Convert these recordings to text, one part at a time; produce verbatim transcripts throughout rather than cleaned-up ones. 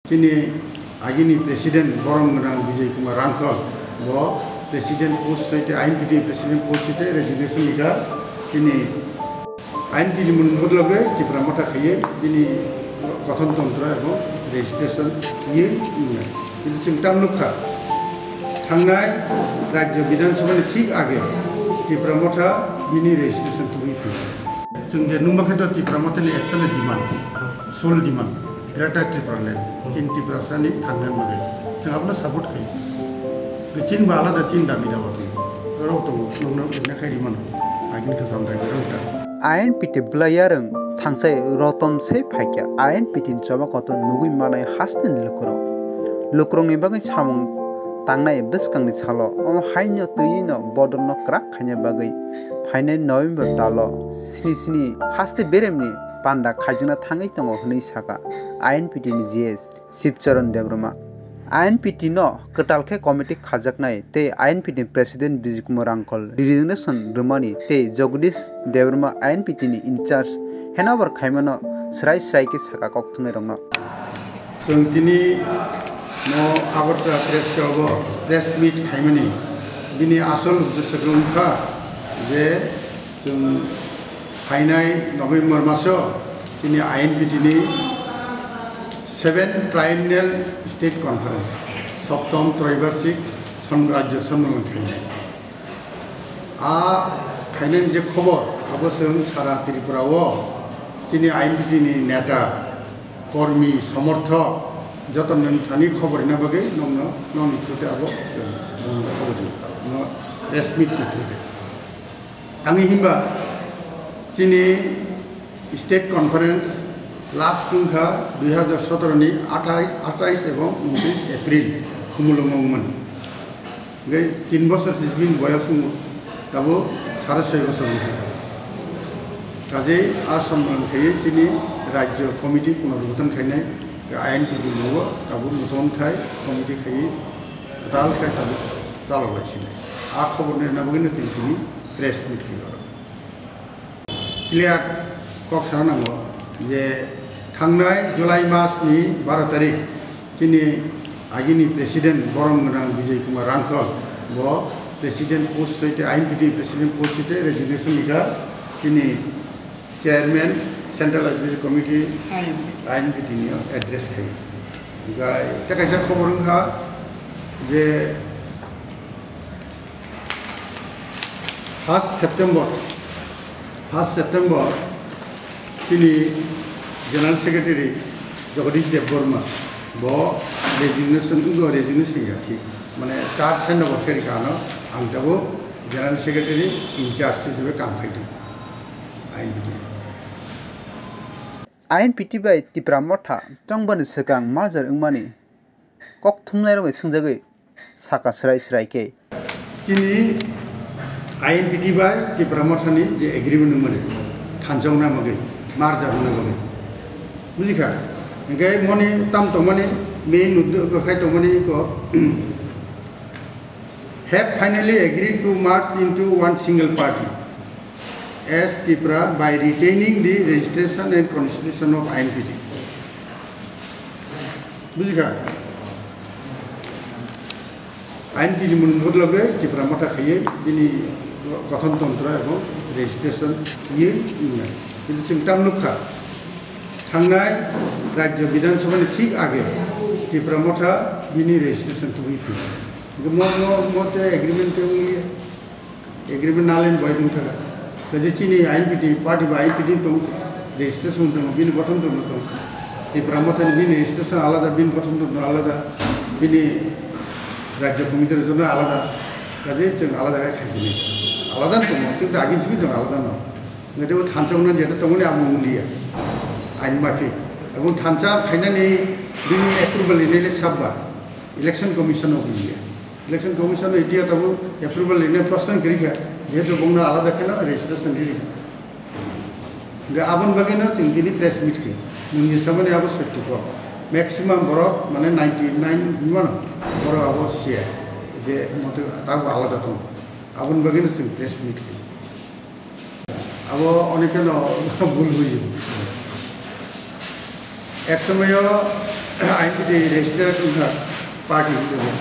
Chini agini president borom gwnang Bijay Kumar Rangkhol, bo president post hoite, I N P T president post hoite resignation rikha. Chini I N P T ni mung bodologwi Tipra Motha khaiwi bini gothon tontro ebong registration ye wngya. Kintu chwng tam nukha, thangnai Rajya Bidhan Sabha ni thik age Tipra Motha bini registration tubui phi. Chwng je nungma khe to Tipra Motha ni ekta le demand, sole demand, Greater Tripura Land, chini Tiprasa ni thangnai bagwi. Chwng abono support khai. Chini ba alada chini dabi dawa tongo. Oro tongo, nungno wngna khai rimano. Agini to samdai berang ta. I N P T bwlaiyarwng thangsai rotom se phaikha I N P T ni choba kotor nugwi manai hasteni lukurok. Lukurokni bagwi samung tangnai bwskangni salo omo haino twino bodolno kwrak khaina bagwi phainai November talo sini sini haste beremni panda khaijakna thangwi tongo hwnwi sakha I N P T ni G S Shivcharan Debbarma. I N P T no kwtal khe committee khajaknai tei I N P T ni President Bijay Kumar Rangkhol resignation rwmani tei Jagdish Debbarma I N P T ni in charge handover khaimano swrai swrai khe sakha kok thumnairokno. Chwng tini no Agartala press club o press meet khaimani bini asol uddesyo khe wngkha je chwng phainai November maso chini I N P T ni seven Triennial State Conference, Soptom Troibarshik Son-, Rajya Sonmilan khainai. A khainani je khobor, abo chwng sara Tripura o chini I N P T ni neta, kormi, somorthok joto nini thani khobor rina bagwi nokno, nokni through te abo chwng khobor rino, no press meet ni through te. Tangwi himba chini State Conference last wngkha dui hazar sotoro ni athai-, athais ebong untris April Khumulwngo wngmani. Hingke tin bosor se bini boyos wngmo, tabo sare soi bosor wngkha. Kajei a samran khaiye chini Rajya Committee punorgothon khainai I N P T ni o tabo moton khai committee khaiye kwtal khai tabo chalok lai sinai. A khobor ni rwna bagwi no tini tini press meet khaio. Clear kok sana nango je thangnai July mas ni baro tarik chini agini president borom gwnang Bijay Kumar Rangkhol bo president post hoite I N P T president post hoite resignation rikha chini chairman Central Executive Committee I N P T ni address khai. Gai ta kaisa khobor wngkha je First September, first September, chini General Secretary Jagadish Debbarma bo resignation, wngkha resignation ya thik, mane charge handover khe rikha ano, ang tabo General Secretary in charge hisabe kam khai di, I N P T. I N P T bai Tipra Motha chongbani swkang merger wngmani kok thumnairok bai swngjagwi sakha swrai swrai khe. Chini I N P T bai Tipra Motha ni je agreement wngmani thansa wngna bagwi, merger wngna bagwi. Bujikha? Hingke moni tam tongmani main muddo khai tongmani ko have finally agreed to merge into one single party as Tipra by retaining the registration and constitution of I N P T. Bujikha? I N P T ni mun bodologwi Tipra Motha khaiye bini gothon tontro ebong registration ye wngya. Kintu chwng tam nukha, thangnai Rajya Bidhan Sabha ni thik age Tipra Motha bini registration tubui phi. Mo, mo, mo te agreement te wngya. Agreement nalen bai tong thaka. Kaje chini I N P T party ba I N P T tong registration tong bini gothon tong tong. Tipra Motha ni bini registration alada, bini gothon tong alada, bini Rajya Committee rok jono alada. Kaje chwng alada khai khaisini. Alada tong, chwng dagin simi tong alada no. Ngade bo thansa wngna jeta tongoni abo wnglia. Ain mafi. Abo thansa khainani bini approval ni le sabba. Election Commission of India. Election Commission of India tabo approval rina prostan kiri kha, jehetu bongno alada kheno registration riri. Ga abon bagino chwng tini press meet khe. Nungni samani abo sotto ko. Maximum borok mane ninety nine mano borok abo siya. Je mote tabo alada tong. Abon bagino chwng press meet khe. Abo onekeno bul buji. Ek somoyo I N P T registered wngkha party hisabe,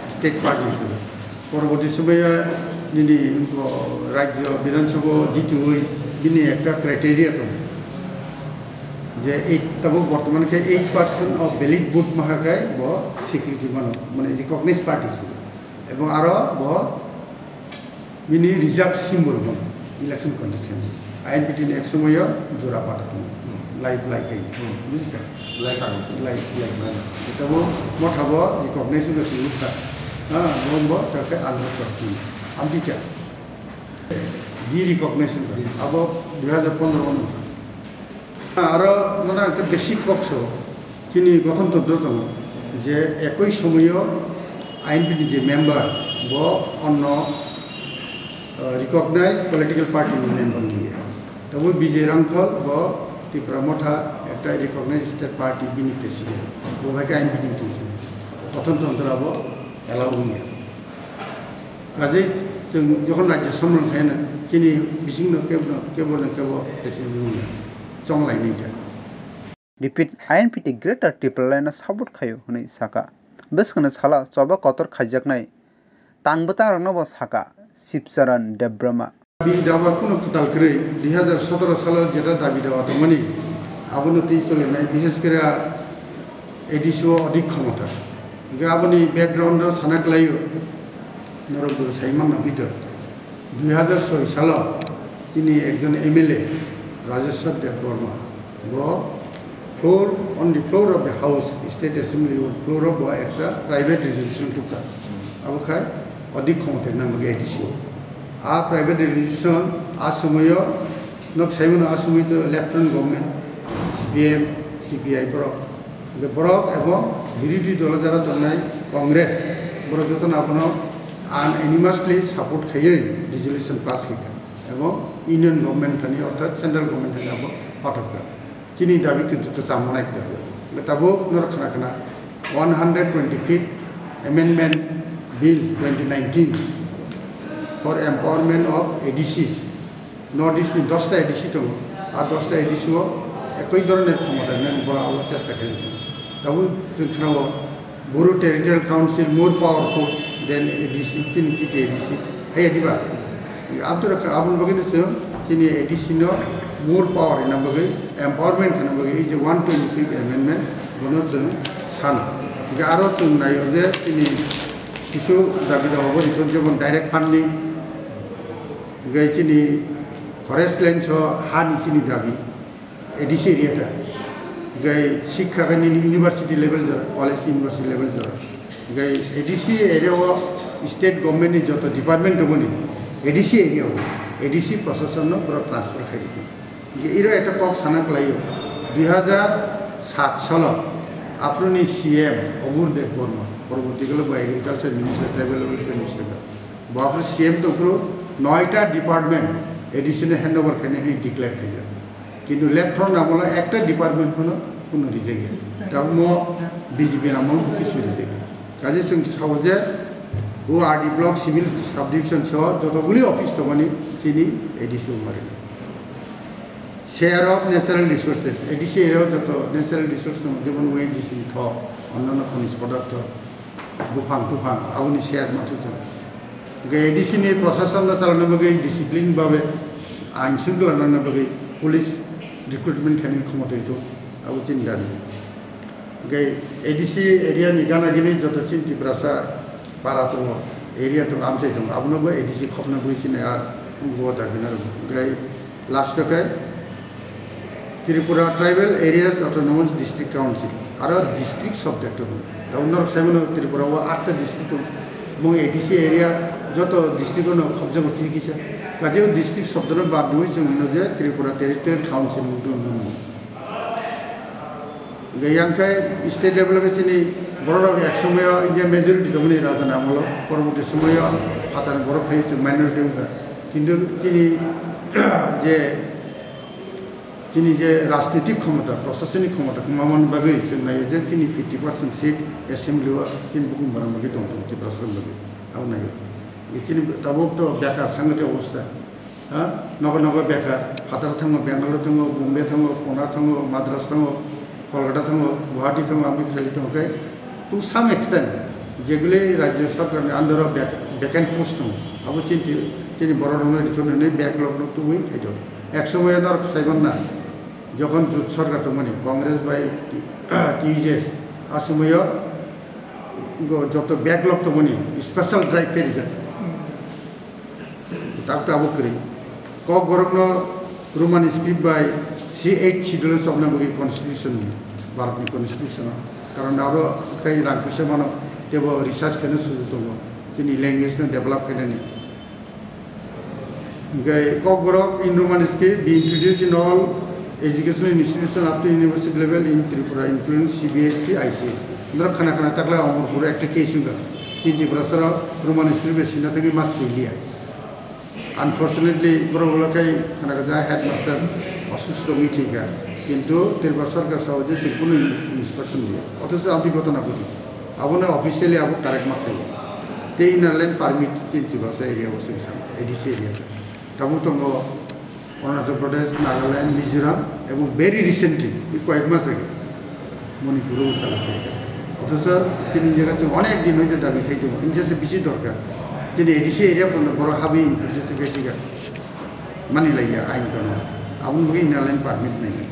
state party hisabe. Poroboti somoyo nini, o, rajyo Bidhan Sabha jitiui bini ekta criteria tongo. Je eight, tabuk bortoman khe eight percent of valid vote maha khe bo security mano, mane recognized party hisabe. Ebong aro bo bini reserve symbol mano election contest khe. I N P T ni ek somoyo jora pata tongo. Hmm. Lai, lai khai. Hmm. Bujikha? Lai kang. Lai, lai. Lai. Tabuk motha bo recognition ko sulu kha. Ha, bo bo ta khe alwa kha. Amtwi kha. Derecognition ko. Abo dui hajar pondro o. Aro mane ekta basic kok so, chini gothon tantro tongo je ekoi somoyo I N P ni je member bo onno, uh, recognized political party ni member wngya. Tabo Bijay Rangkhol bo Tipra Motha ekta recognized state party bini president. Bo hai khe I N P ni tongsi. Gothon tantro bo allow wngya. Kaje chwng jokhon rajya samrang khaina chini bisingno kebo, kebo no kebo president wngya. Chonglai nai kha. Repeat, I N P T Greater Tipraland no support khaio hwnwi sakha. Bwskangni salo choba kotor khaijaknai tang bwtangrokno bo sakha Shivcharan Debbarma. Dabi dawa kuno kwtal kwrwi, dui hajar sotoro salo jeta dabi dawa tongmani, abono twi cholinai, bishes khe A D C o odik khomota. Hwnkhe aboni background o sana kwlaio, norok bo sai manna hwito. Dui hajar soi salo chini ekjon M L A Rajeshwar Debbarma bo floor, on the floor of the house, state assembly floor o bo ekta private resolution tukha. Abo khai odik khomota nang bagwi A D C o. A private resolution a somoyo nok saimano a somoi to left front government, C P M, C P I borok. Hwnkhe borok ebong birodhi dolo jara tongnai Congress, borok jotono abono unanimously support khaiwi resolution pass khaikha. Ebong Union Government thani orthat Central Government thani abo pathokha. Chini dabi kintu kwcham manai khe. Hwnkhe tabuk norok khna khna one hundred twenty-fifth Amendment Bill twenty nineteen for empowerment of A D Cs. North East ni dosta A D C tongo. A dosta A D C o ekoi dhoroner khomota nani bora abo chesta khaidi. Tabuk chwng khna o Boro Territorial Council more powerful than A D C, chini T T A D C. Hai diba? Abdul Rakhar aboni bagwi no chwng chini A D C no more power hwnna bagwi, empowerment hwnna bagwi ei je one twenty-fifth amendment bono chwng sano. Hwnkhe aro chwng naio je chini kisu dabi dawa bo rito jemon direct funding, hwnkhe chini forest lands o hani chini dabi. A D C area ta. Gai sikha gai nini university level jora, college university level jora. Gai A D C area o state government ni joto department dongoni A D C area o, A D C procession no borok transfer khai diti. Gai iro ekta kok sana kwlaio, dui hajar sat salo aphuru ni C M Obur Debbarma, poroboti kalo bo agriculture minister, tribal welfare minister. Bo aphuru C M tongphuru noita department A D C no handover khainai hwnwi declare khaijak. Kintu left front amolo ekta department phano kuno rijak ya. Tabukmo B J P ni amolo kisu rijak ya. Kaje chwng sao je O R D block civil subdivision so jotoguli office tongmani chini A D C o mari. Share of natural resources, A D C area o joto natural resource tongo, jemon O N G C ni thok, onnanno khonij podartho, buphang tuphang, aboni share mathuk jang. Hwnkhe A D C ni procession no chalana bagwi discipline babe ain shrunkhola nangna bagwi police recruitment khainani khomotoi tongo, abo chini dabi. Hwnkhe A D C area ni gana gini joto chini Tiprasa para tongo, area tongo, amchai tongo, abono bo A D C khopna bagwi chini a wngkha o dabi nang. Hwnkhe last o khe Tripura Tribal Areas Autonomous District Council, aro district shobdo ekta tongo. Tabuk norok sai mano Tripura o atta district tongo. Mung A D C area joto district o no khobjagwi twi kisa. Kaje o district shobdo no bad rwui chwng hino je Tripura Territorial Council mung tong mung. Hwnkhe yang khe state level o khe chini borok rok ek somoyo India majority tongmani raja ni amolo, poroboti somoyo phatar borok phai chwng minority wngkha. Kintu chini je Chini je rajnitik khomota, prosasonik khomota kwmamani bagwi chwng naio je chini fifty percent seat assembly o chini bukhuk bwrang bagwi tong tongo, Tiprasarok bagwi. Abo naio. Chini tabuk to bekar sangati obostha. Ha? Nogo nogo bekar. Phataro thango, Bangalore thango, Bombay thango, Pune thango, Madras thango. Kolkata tongo, Guwahati tongo, aboni khlai tongo khe to some extent jeguli Rajya Sarkar ni under o vac-, vacant post tongo, abo chini, chini borok rokno richonani backlog no tubui khaito. Ek somoyo norok saimanna, jokhon jot sarkar tongmani, Congress bai T U J S, a somoyo go joto backlog tongmani special drive khe rijak. Tabuk abo kwrwi. Kokborokno Roman script bai sixth schedule chopna bagwi constitution, Bharatni constitution o. Karon abo khai rang puisa mano, teibo research khaina sujuk tongo. Chini language no develop khainani. Hingke Kokborok in Roman script be introduced in all educational institution up to university level in Tripura, including C B S E, I C S E. Norok khana khana takla Omorpur ekta case wngkha. Chini Tiprasa rok Roman script bai sinna thangwi ma siliya. Unfortunately, borok ulo khai khana kaja headmaster osusto wngwi thwikha. Kintu Tripura sarkar sao je chwng kunu instruction liya. Othocho aboni ghotona ghoti. Abono officially abo correct ma khlaiya. Tei inner line permit chini Tiprasa area o chwng sa A D C area. Tabuk tongo Arunachal Pradesh, Nagaland, Mizoram, ebong very recently, koyek mas age, Manipur o salai khaikha. Othocho chini jaga chwng onek din hoite dabi khai tongo, insa se bisi dorkar. Chini A D C area pono borok habwi introduce khaisika, mani laiya ain kano, aboni bagwi inner line permit nai.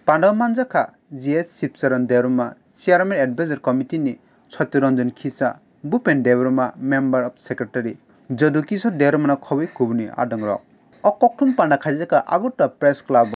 Pandao manjakha G S Sibcharan Debbarma, Chairman Advisory Committee ni Satya Ranjan Khisa, Bhupen Debbarma, Member of Secretary, Jadu Kishore Debbarma no khobwi kubuni adongrok. O kokthum panda khaijakha Agartala Press Club o.